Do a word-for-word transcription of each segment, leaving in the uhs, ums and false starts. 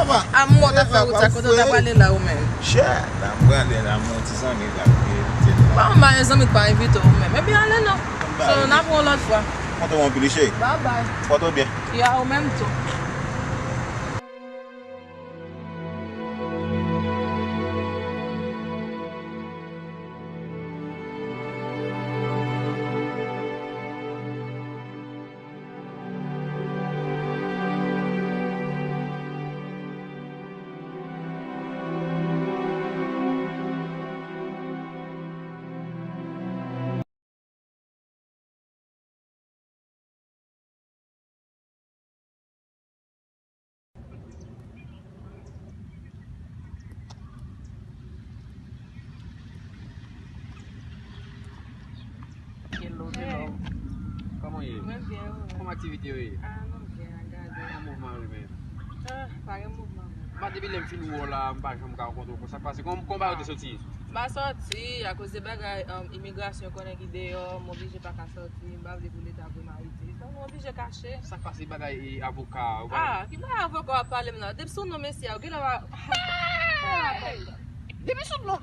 Papa, a mwen w t ap fè wout sa, kote w t ap prale la ou menm? Chè, la m prale la, mwen yon ti zanmi k ap evite m la. Bon, m pa gen zanmi k pa evite w menm. Ebyen, ale non. So, n ap wè w lòt fwa. Kontan w anpil, wi, cheri. Bye bye. Pòte w byen. Ya, ou menm tou. Hello, hello. Kòman w ye? Mwen byen, ou menm? Kòman aktivite yo ye? Ah, nou byen, ap gade. Kòman mouvman yo ye menm? Ah, pa gen mouvman menm. M pa, depi lè m fin wè w la, m pa janm ka rankontre w konsa. Sa k pase? Kòman, kòman bagay yo te soti? M pa sòti akoz de bagay, um, imigrasyon, konnen ki deyò, m oblije pa ka sòti, m pa vle pou Leta voye m Ayiti. Donk, m oblije kache. Sa k pase bagay, e, avoka, ou pa... Ah, ki bagay avoka w ap pale m la? Depi sou non mesye a, ou genlè w a... Depi sou non.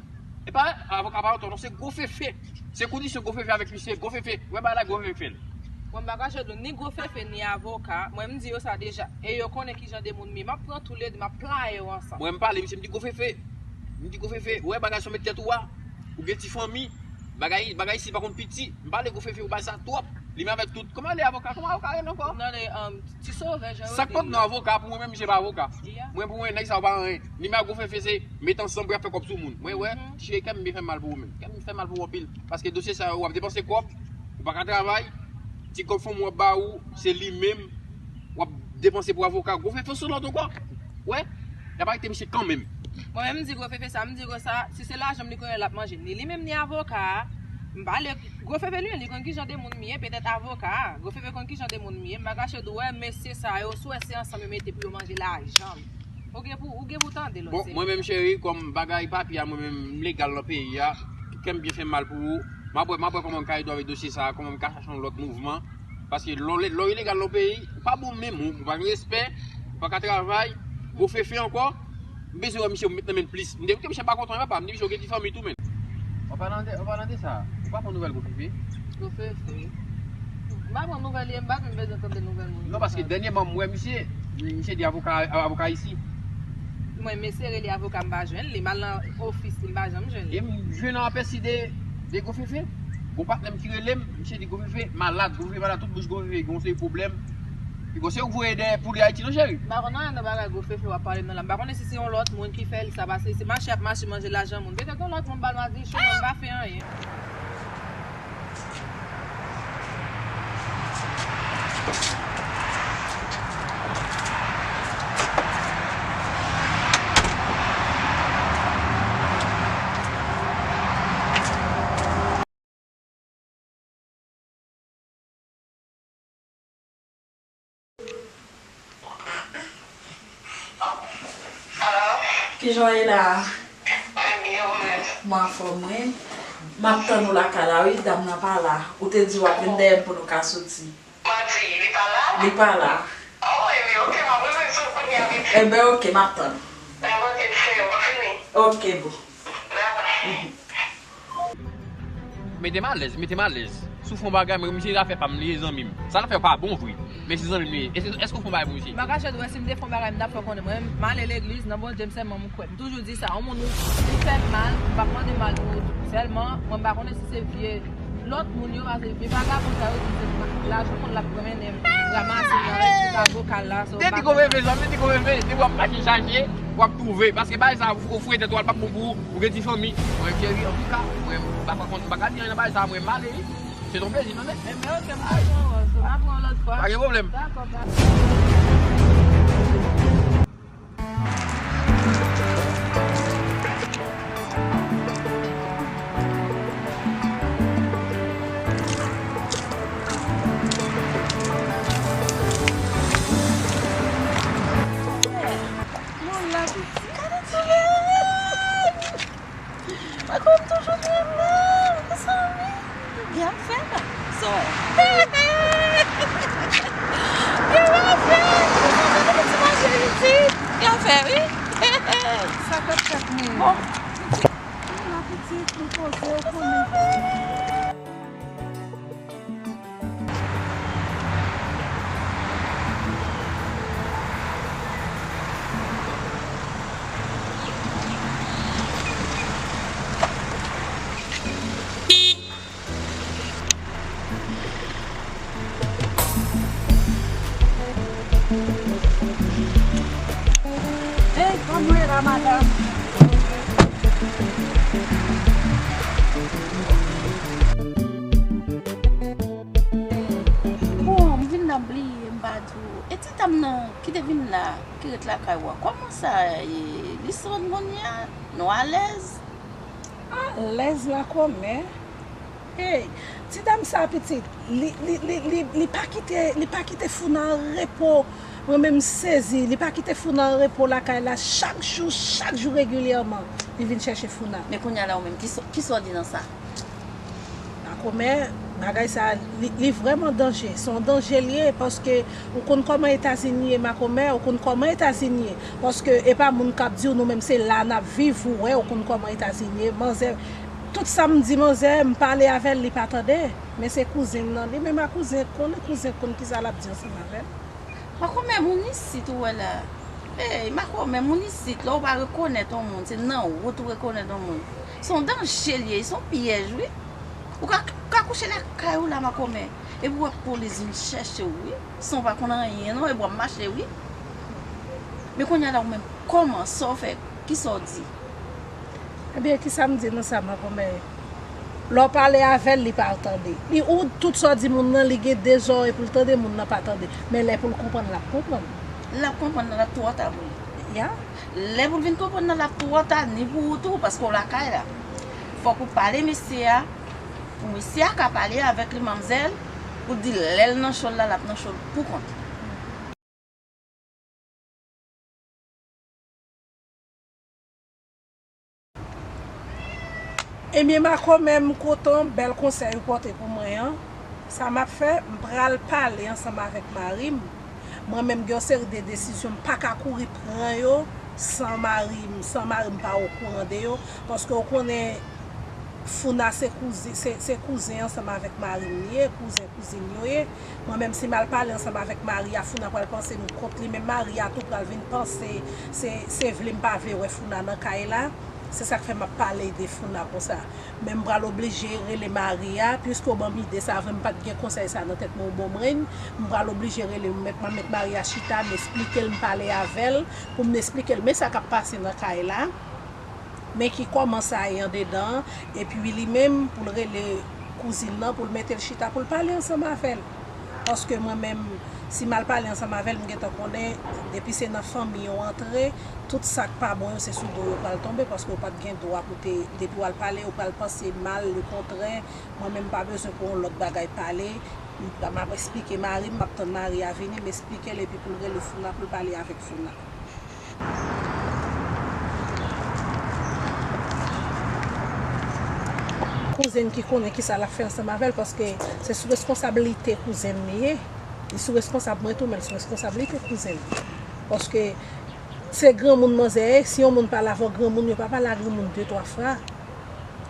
E pa avoka pa otò non, se Gwo Fefe. Se kondisyon Gwo Fefe avèk misye, Gwo Fefe. Ou wè bagay la, Gwo Fefe fè l. Mwen m pa kache w, ni Gwo Fefe, ni avoka. Mwen, m di yo sa deja. E yo konnen ki jan de moun m ye. M ap pran toulede, m ap playe yo ansanm. Mwen, m pale misye, m di Gwo Fefe. M di Gwo Fefe, ou wè bagay sa w met tèt ou a. Ou gen ti fanmi. Bagay, bagay isi pa konn piti. M pale Gwo Fefe, ou bay sa twòp. Li menm avèk tout. Kòman li avoka? Kòman avoka rele ankò? Nan le, um, Ti Sovè, jan yo di l la. Sa k pòt non avoka, pou mwen menm, misye pa avoka. Yeah. Mwen, pou mwen, nèg sa yo pa anyen. Li menm ak Gwo Fefe se met ansanm pou y ap fè kòb sou moun. Mwen wè, mhm, ti cheri, kè m byen fè mal pou ou menm. Kè m fè mal pou ou anpil. Paske dosye sa yo, w ap depanse kòb, ou pa ka travay, ti kòb fanmi w ap ba ou, se li menm, w ap depanse pou avoka. Gwo Fefe sou lòt ankò. Wè, y ap arete misye kanmenm. Mwen menm, m di Gwo Fefe sa, m di konsa, si se lajan m li konnen l ap manje. Ni li menm, ni avoka a, m pale Gwo Fefe li menm, li konn ki jan de moun m ye, petèt avoka a. Gwo Fefe konn ki jan de moun m ye, m pa kache w di w wè mesye sa yo, si w wè se ansanm yo mete pou yo manje lajan m. Ou gen pou, ou gen pou tande lòt semèn. Bon, mwen menm, cheri, kòm bagay papye a, mwen menm, m legal nan peyi a, kè m byen fè mal pou ou. M ap wè, m ap wè kòman m ka ede w avèk dosye sa a, kòman m ka chache yon lòt mouvman. Paske lè w, lè w ilegal nan yon peyi, ou pa bon menm, ou, ou pa gen respè, ou pa ka travay, Gwo Fefe ankò, m bezwen wè misye, m met nan men l plis. M di misye m pa kontan, papa, m di misye ou gen ti fanmi tou, menn. An palan de, an palan de sa, ou pa pran nouvèl Gwo Fefe? Gwo Fefe? M pa pran nouvèl li, m pa menm bezwen tande nouvèl moun konsa. Non, paske dènyèman m wè misye, misye di avoka, avoka isi. Mwen, m eseye rele avoka, m pa jwenn li. M al nan ofis li, m pa janm jwenn li. E m jwenn yon apèsi de, de Gwo Fefe. Gon patnè m ki rele m, misye di Gwo Fefe malad, Gwo Fefe malad, tout bouch Gwo Fefe gen yon seri pwoblèm. Piga se ou k voye dèyè pou li Ayiti non, cheri. M pa konn anyen nan bagay Gwo Fefe w ap pale m nan la. M pa konnen si se yon lòt moun ki fè l sa, paske se mache ap mache manje lajan moun. Petèt yon lòt moun ba l madichon, mwen m pa fè anyen. Kijan w ye la a? Mwen byen, ou menm? Mwen anfòm, wi. M ap tann ou lakay la, wi, dam nan pa la. Ou te di w ap vin dèyè m pou nou ka soti. Manti, li pa la? Li pa la. Oh, ebyen, oke, m ap remet sou kounye a, pitit. Ebyen, oke, m ap tann ou. Ebyen, oke, cheri, ou fini? Oke, boo. Bye bye. Mete m alèz, mete m alèz. Si w fè yon bagay, mwen, misye zafè pa m li ye, zanmi m. Sa l ap fè yo pa bon vre. Men se zanmi m li ye. Èske, èske w fè yon bagay pou misye? M pa kache w, si m te fè yon bagay, m t ap fè w konnen. Mwen, m ale legliz, nan Bondye m sèlman m kwè. M toujou di sa, yon moun ou, li fè m mal, m p ap mande mal pou ou tou. Sèlman, mwen, m pa konnen si se vye lòt moun yo, paske vye vagabon sa yo di se lajan moun l ap pran mennen m, ranmase m nan rèd avoka la, so m pa konn. Te di konvenve, zanmi, te di konvenve, depi w ap mache chache, w ap twouve. Paske bagay sa, ou fouye tèt ou, l p ap bon pou ou, ou gen ti fanmi. Mwen, cheri, antouka, mwen, m pa ka konn, m pa ka di anyen nan bagay sa, mwen, m ale, wi. Se yon plezi, tande? Ebyen, oke, m konprann, so, n ap wè yon lòt fwa. Pa gen pwoblèm. Dakò, pa. Mwen la, pitit. Gade soulye. Mwen konn toujou byen mal, mezanmi. Gen afè, gason. Gen afè, mezanmi, nou ti manje isit. Gen afè. Fè wi. Sa k ap fèt menm? Bon. Pitit, m la pitit, m poze, ou konnen. Ey, kòman w ye la, madanm? Bon, m vin la bliye, m pa di w. E ti dam nan ki te vin la, ki ret lakay ou a, kòman sa ye? Li sot kounye a? Nou alèz? Alèz la kòmè. Hey, ti dam sa pitit, li, li, li, li, li pa kite, li pa kite Founa an repo. Mwen menm m sezi, li pa kite Founa an repo lakay la. Chak jou, chak jou regilyèman, li vin chèche Founa. Men kounye a la ou menm, kisa, kisa w di nan sa? Makomè, bagay sa, li, li vrèman danje. Se yon danje l ye, paske ou konn kòman Etazini ye, makomè, ou konn kòman Etazini ye. Paske e pa moun k ap di w nou menm se la n ap viv, ou wè, ou konn kòman Etazini ye. Manzè, tout sa m di manzè, m pale avè l, li pa tande. Men se kouzen m nan, li menm a kouzen, konnen kouzen konn kisa l ap di ansanm avè l. Makomè, moun isit ou wè la. Ey, makomè, moun isit, lè w pa rekonèt yon moun, se nan wout ou rekonèt yon moun. Se yon danje l ye, se yon pyèj, wi. Ou ka, ou ka kouche lakay ou la, makomè. Epi w ap polis vin chèche w, wi. San w pa konn anyen, non, epi w ap mache, wi. Men kounye a la, ou menm, kòman, sa w fè, kisa w di? Ebyen, kisa m di nou sa, makomè? Lè w pale avè l, li pa tande. Li, ou, tout sa w di moun nan, li gen de zòrèy pou l tande, moun nan pa tande. Men lè pou l konprann, l ap konprann. L ap konprann, l ap twò ta pou li. Ya. Lè pou l vin konprann nan, l ap twò ta, ni pou ou tou, paske w lakay la. Fòk ou pale mesye a, pou mesye a ka pale avèk li, manmzèl, pou di lè l nan cho l la, l ap nan cho l pou kont li. Ebyen, makomè, m kontan bèl konsèy ou pote pou mwen an. Sa m ap fè, m pral pale ansanm avèk mari m. Mwen menm, gen yon seri de desizyon m pa ka kouri pran yo san mari m, san mari m pa okouran de yo. Paske w konnen, Founa se kouzen, se, se kouzen ansanm avèk mari m li ye, kouzen kouzin yo ye. Mwen menm, si m al pale ansanm avèk mari a, Founa pral panse m kont li, men mari a tou pral vin panse se, se vle m pa vle wè Founa nan kay la. Se sa k fè m ap pale de Founa konsa. Men m pral oblije rele mari a, piske w ban m ide sa, avan m pa t gen konsèy sa nan tèt mwen, ou ban m l, m pral oblije rele, m met, m met mari a chita, m esplike l, m pale avè l, pou m esplike l, men sa k ap pase nan kay la. Men ki kòman sa ye andedan an, epi li menm pou l rele kouzin nan, pou l mete l chita, pou l pale ansanm avè l. Paske mwen menm, si m al pale ansanm avè l, m gentan konnen, depi se nan fanmi yo antre, tout sa k pa bon yo, se sou do yo pral tonbe, paske yo pa t gen dwa pou te, depi w al pale, yo pral panse mal, lekontrè. Mwen menm, m pa bezwen pou yon lòt bagay pale. M, m ap esplike mari m, m ap tann mari a vini, m esplike l, epi pou l rele Founa, pou l pale avèk Founa. Kouzen ki konnen kisa l ap fè ansanm avè l, paske se sou responsablite kouzen m li ye. Li sou responsab mwen tou, men l sou responsablite kouzen m. Paske se granmoun manzè ye, si yon moun pale avè w granmoun, yo pa pale a granmoun de twa fwa.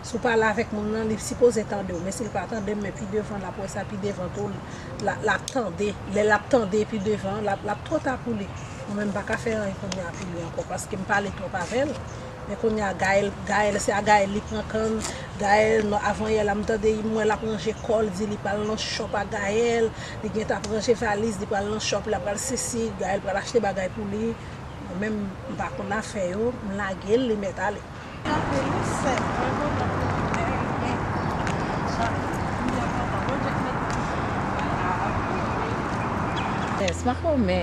Si w pale avèk moun nan, li sipoze tande w. Men si l pa tande m, men pi devan, l ap wè sa pi devan tou, l, l ap tande. Lè l ap tande pi devan, l ap, l ap twò ta pou li. Mwen menm, m pa ka fè anyen kounye a pou li ankò, paske m pale twòp avè l. Men kounye a, Gaël, Gaël, se a Gaël li pran kann. Gaël, non, avan yè la, m tande, m wè l ap ranje kò l, di li pral nan chòp a Gaël. Li gentan ap ranje valiz, li pral nan chòp, l ap pral sesi, Gaël pral achte bagay pou li. Mwen menm, m pa konn afè yo, m lage l, li mèt ale. Yes, makomè.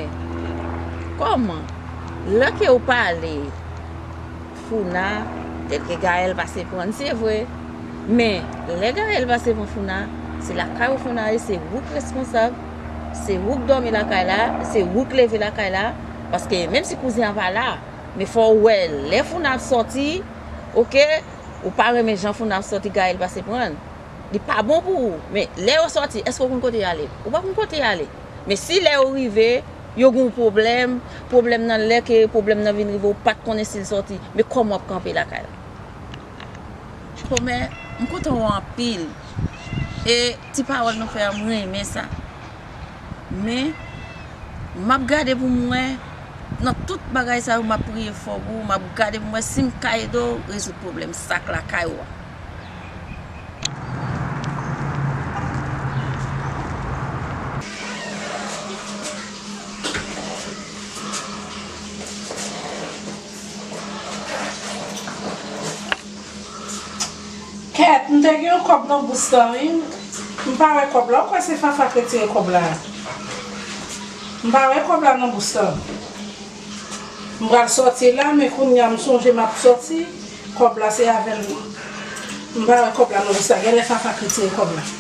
Kòman? Lè ke ou pale Founa, tèlke Gaël pase pran, se vre. Men, lè Gaël pase pran Founa, se lakay ou Founa ye, se ou k responsab, se ou k dòmi lakay la, se ou k leve lakay la, paske menm si kouzen an pa la, men fò w wè lè Founa ap sòti, oke, ou pa renmen jan Founa ap sòti, Gaël pase pran l. Li pa bon pou ou. Men lè yo sòti, èske w konn kote y ale? Ou pa konn kote y ale. Men si lè yo rive, Yo gen yon pwoblèm, pwoblèm nan lè ke pwoblèm nan vin rive, ou pa t konnen si l sòti, men kòman w ap kanpe lakay la? Kòmè, m kontan wè w anpil. E ti pawòl nou fè a, m renmen sa. Men, m ap gade pou m wè, nan tout bagay sa yo, m ap priye fò pou ou, m ap gade pou m wè si m ka ede w rezoud pwoblèm sa k lakay ou a. Kèt, m te gen yon kòb nan bous lan, wi. M pa wè kòb la. Ou kwè se Fafa k retire kòb la? M pa wè kòb la nan bous lan. M pral sòti la, men kounye a m sonje m ap sòti. Kòb la se avè l. M pa wè kòb la nan bous la. Genlè Fafa k retire kòb la.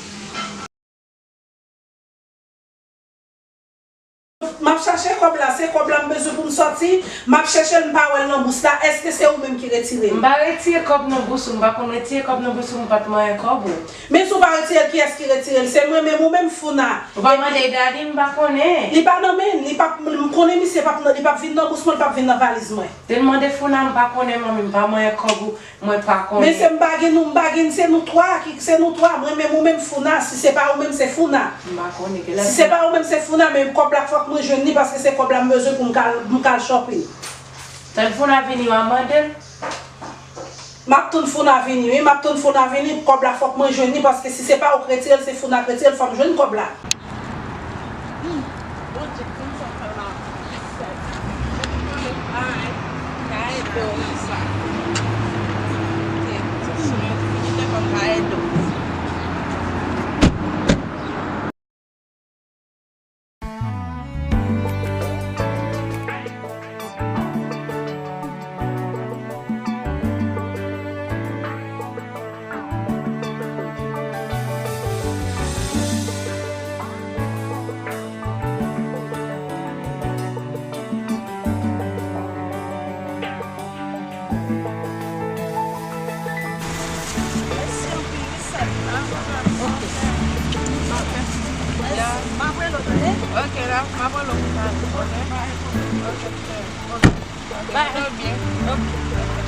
M ap chache kòb la, se kòb la m bezwen pou m sòti. M ap chèche l, m pa wè l nan bous la. Èske se ou menm ki retire l? M pa retire kòb nan bous ou, m pa konn retire kòb nan bous ou, m pa t manyen kòb ou. Men si w pa retire l, kiyès ki retire l? Se mwen menm ou menm Founa. Ou pa mande Dani, m pa konnen. Li pa nan men, li p ap, m konnen misye p ap nan, li p ap vin nan bous mwen, li p ap vin nan valiz mwen. Te mande Founa, m pa konnen manmi, m pa manyen kòb ou. Mwen pa konnen. Men se m pa gen nou, m pa gen, se nou twa ki, se nou twa. Mwen menm, ou menm Founa, si se pa ou menm, se Founa. M pa konnen. Si se pa ou menm, se Founa, men kòb la fòk mwen jwenn li, paske se kòb la m bezwen pou m ka al, m ka al shopping. Tann Founa vini, w a mande l? M ap tann Founa vini, wi, m ap tann Founa vini, kòb la fòk mwen jwenn li, paske si se pa ou k retire l, se Founa k retire l, fò m jwenn kòb la. Bondye konn sa fè la. Ay, ka ede w nan sa. Ok, se sou mwen ki te konn ka ede w. Mèsi anpil, wi, sè m. Ok. Ok. Ya, m ap rele w, tande? Ok, la, m ap rele w pou sa, ok? Ok, sè. Ok. Bye. Ok.